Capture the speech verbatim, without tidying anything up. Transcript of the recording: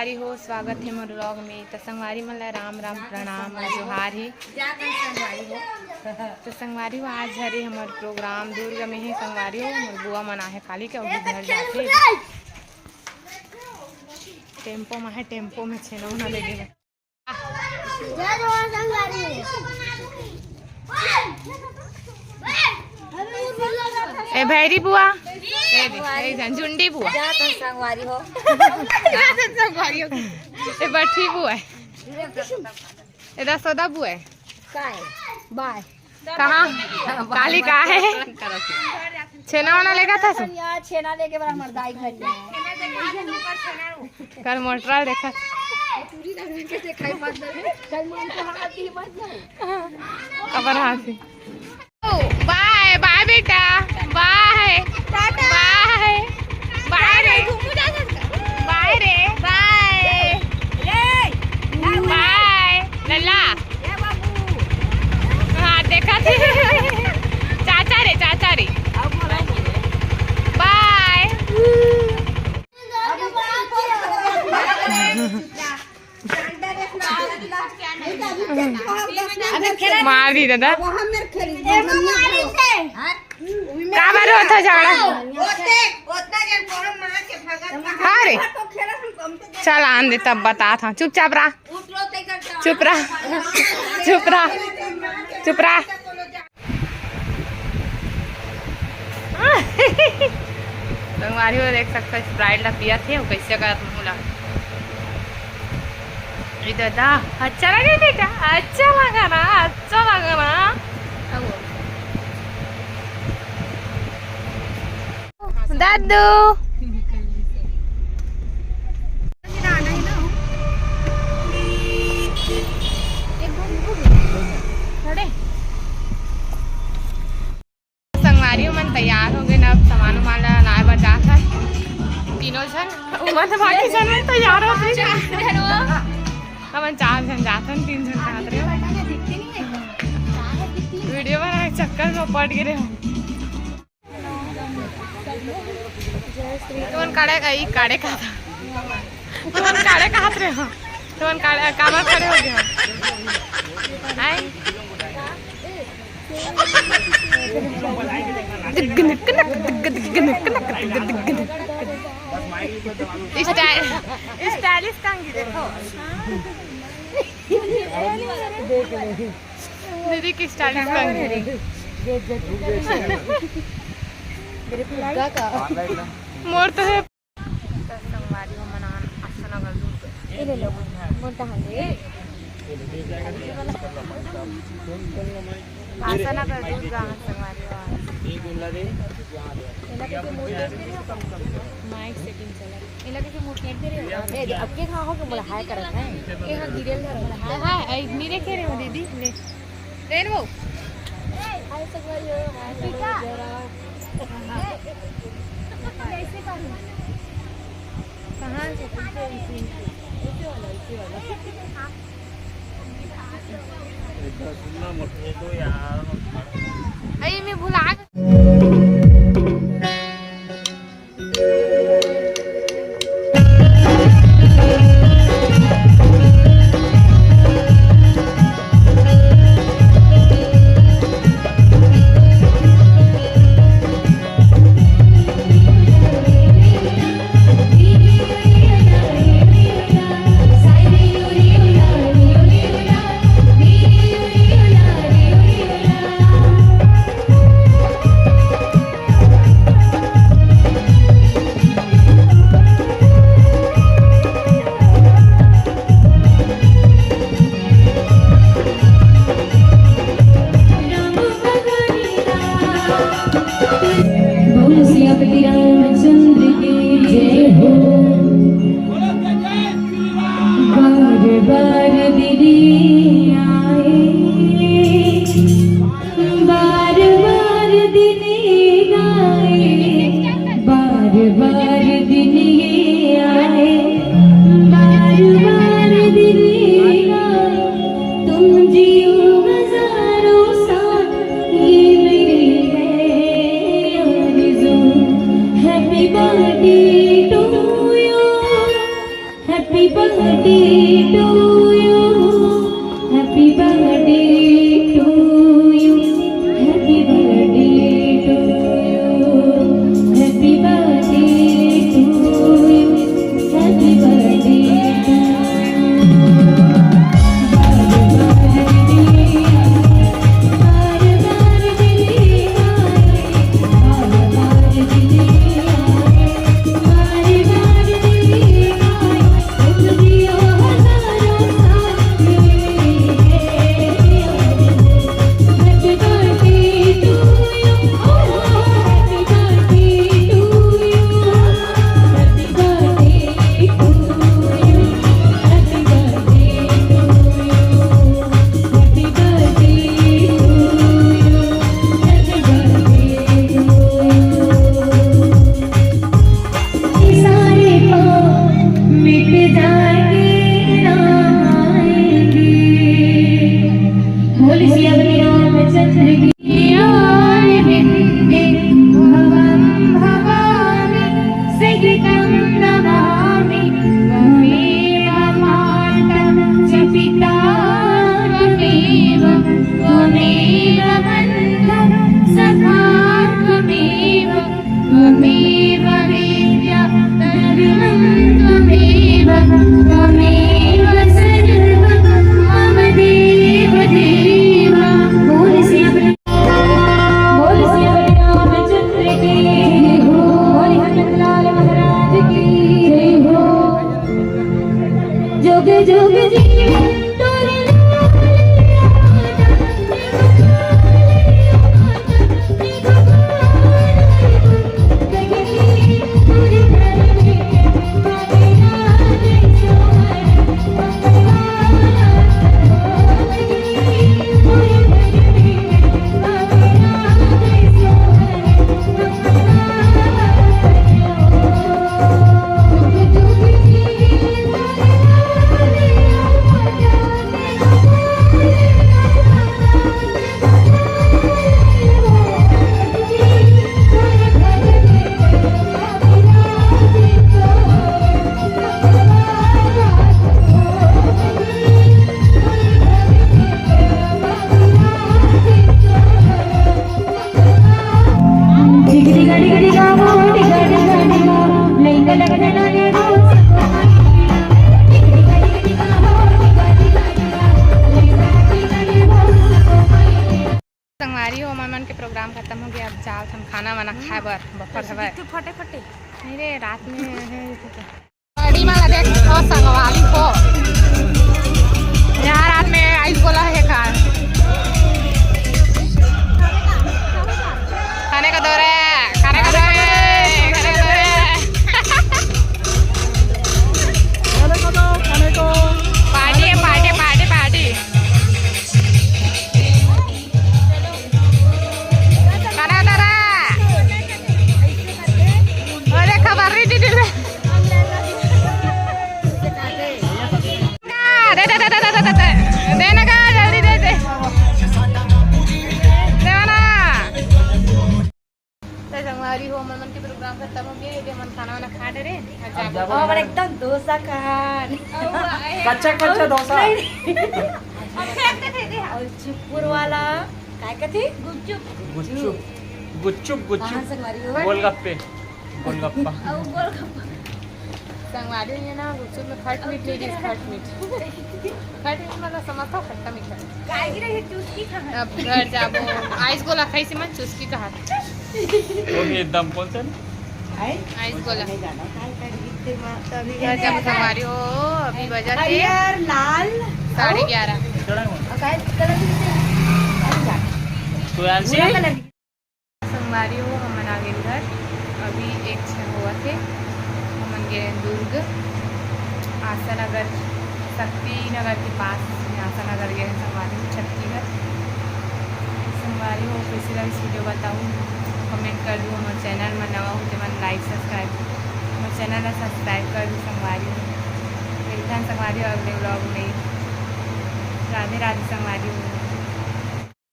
संगवारी हो, स्वागत हे मोर vlog में। त संगवारी मन ला राम राम, प्रणाम अउ जोहार हे। त संगवारी हो, आज हरे हमर program दुर्ग में हे संगवारी हो। मोर बुआ मन आहे खाली के अभी घर जाथे। टेम्पो में हे, टेम्पो में छेना उना लेगे। ए भैरी बुआ, ए दे, ए झन झुंडी बुआ। संगवारी हो। संगवारी हो। ए बठी बुआ। ए रसोदा बुआ। काय? बाय। कहाँ? काली का हे? छेना वना लेगा था सु? यार, छेना लेके बड़ा हमर दाई घर में। कल मोटरा देखा। पूरी रंग के देखाई मत दे। कल मन को हाथ ही मत दो। अबर हाथ से। बाय, बाय बेटा, बाय। टाटा। बाय। बाय रे। घूमू जा सकता। बाय रे। बाय। बाय। लल्ला। हाँ, देखा थे। चाचा रे, चाचा रे। बाय। मार दी दादा। का बार होत हे झगड़ा? हाँ रे, चल आन दे, तब बतात हँव। चुपचाप रह, चुप रह, चुप रह, चुप रह। संगवारी हो देख सकत हो, Sprite ला पियत हे, अउ कइसे करत मुँह ला। ए दादा, अच्छा लगे बेटा, अच्छा लगा ना, अच्छा लगा ना। दादू। संगवारी मन तैयार हो गए ना, अब सामान उमान ला लाए बर जात हन तीनों झन। उमन तो बाकी झन मन तैयार हो गए। हमन चार झन जात हन, तीन झन जात रहे। वीडियो बनाए चक्कर में पड़ गए हो। तुमन काढ़े का, ई काढ़े का था। तुमन काढ़े का हाथ रे हो। तुमन काढ़े, काबर खड़े हो गए हो? आए? स्टाइल, स्टाइलिश कांगी देखो। दीदी की स्टाइलिश कांगी। मोर तो हे। त संगवारी हो मन आन आसन अगर दूध ए ले लो, मोटा हले। आसन अगर दूध गा संगवारी हो। एला के मोटा, माइक सेटिंग चला। एला के मोटा दे रे। ए, अब के खा हो के मोला हाय करत है। ए, हाँ, गिरेल धर मोला हाय, हाय, ए, नी देखे रे हो दीदी, ले। रेनबो। हाय संगवारी हो, हाय संगवारी हो। कहाँ से? अरे, मैं भुला Happy birthday to you. Happy birthday to you. Happy birthday to you. Happy birthday to you. Happy birthday to you. सारे पाप मिट जाएंगे, ना आएंगे। बोल सिया रामचंद्र की। यार बिंदे भवम भवानी सहितम नमामि। त्वमेव माता च पिता त्वमेव, त्वमेव बंधु सखा त्वमेव, त्वमेव विद्या धर्मं त्वमेव, त्वमेव सर्वं मम देव देव। बोल सिया बोल सिया रामचंद्र की जय हो, बोल हनुमंतलाल महाराज की जय हो। जुग जुग जिए तोरे लाल। संगवारी हो, हमर मन के प्रोग्राम खत्म हो गया। अब जात हम खाना वाना खाए बर, बफर हवय। तू फटे फटे। नहीं रे, रात में है। गाड़ी में लगे ओ संगवारी हो, यहाँ रात में आइस गोला है का? खाने का दौर है, खाने का दौर है, खाने का दौर है। खाने को दो, खाने को। पार्टी है, पार्टी, पार्टी, पार्टी। खाना दे रहा। अरे खबर नहीं दी दिल। दे, दे, दे, दे। देना का, जल्दी दे दे। देना। तो संगवारी हो, हमर मन के प्रोग्राम खत्म हो गया, ये हमन खाना वाना खा डरे। अब जाबो। और एकदम डोसा खान। कच्चा, कच्चा डोसा। नहीं, नहीं। और चिपुर वाला, काय कथे? गुपचुप। गुपचुप। गुपचुप, गुपचुप। कहाँ संगवारी हो? गोलगप्पे। गोलगप्पा। अउ गोलगप्पा। संगवारी हो ना, गुपचुप में खट मीठ नहीं दिस, खट मीठ। खट मीठ मतलब समझथव, खट्टा मीठा। काय गिरा ये चुस्की कहाँ? अब घर जाबो। आइस गोला खाइस मन चुस्की कहा। वो भी एकदम कौन सा? आइस गोला। नहीं जाना, काय कर इतने माँ, तो अभी घर जाबो संगवारी हो, अभी बजा के हरियर, लाल, साढ़े ग्यारह। और काय कलर की? अभी जाना। तो यार से? पूरा कलर। संगवारी हो, हमन आ गेन घर। अभी एक छः होवत हे, हमन गे दुर्ग, आशा नगर, शक्ति नगर के पास में आशा नगर गे हे संगवारी हो, छत्तीसगढ़। संगवारी हो, कैसे लगिस video बताहू, comment कर दू। हमर channel में नवा हो तेमन like subscribe, हमर channel ला subscribe कर दू संगवारी हो। मिलथन संगवारी हो अगले vlog में। राधे राधे संगवारी हो।